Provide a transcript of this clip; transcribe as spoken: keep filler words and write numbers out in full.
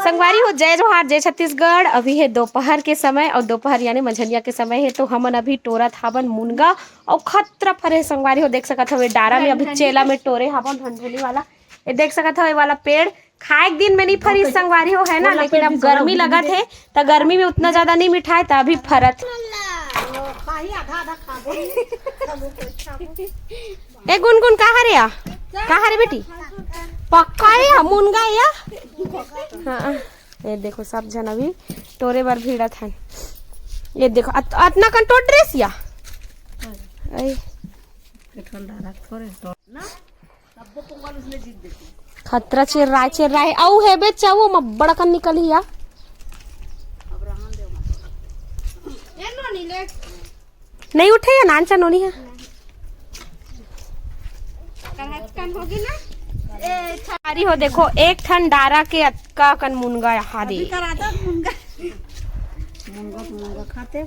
संगवारी हो, जय जोहार, जय छत्तीसगढ़। अभी हे दोपहर के समय अउ दोपहर यानी मंझनिया के समय हे, तो हमन अभी टोरत हावन मुनगा अउ खतरा फरे हे संगवारी हो। देख सकत हवे डारा में, अभी चेला में टोरे हावन धनधनी वाला। ये देख सकत हवे वाला पेड़ खाए के दिन में नहीं फरी संगवारी हो, है ना, लेकिन अब गर्मी लगत हे त गर्मी में उतना ज्यादा नहीं मिठाए त अभी फरत। ए गुनगुन, कहाँ रे या? कहाँ रे बेटी? पक्का है या मुनगा या? हाँ, ये देखो सब झन अभी टोरे बर भिड़त हन। ये देखो अत-, अतना कन टोर ड्रेस या। ऐ। खतरा चेर्राय चेर्राय अउ हेबे चाऊ म बड़कन निकली या। नहीं उठे या नानचा नोनी है। अरे हो देखो, एक ठन डारा के अतका कन मुनगा यहाँ दे। मुनगा मुनगा खाते।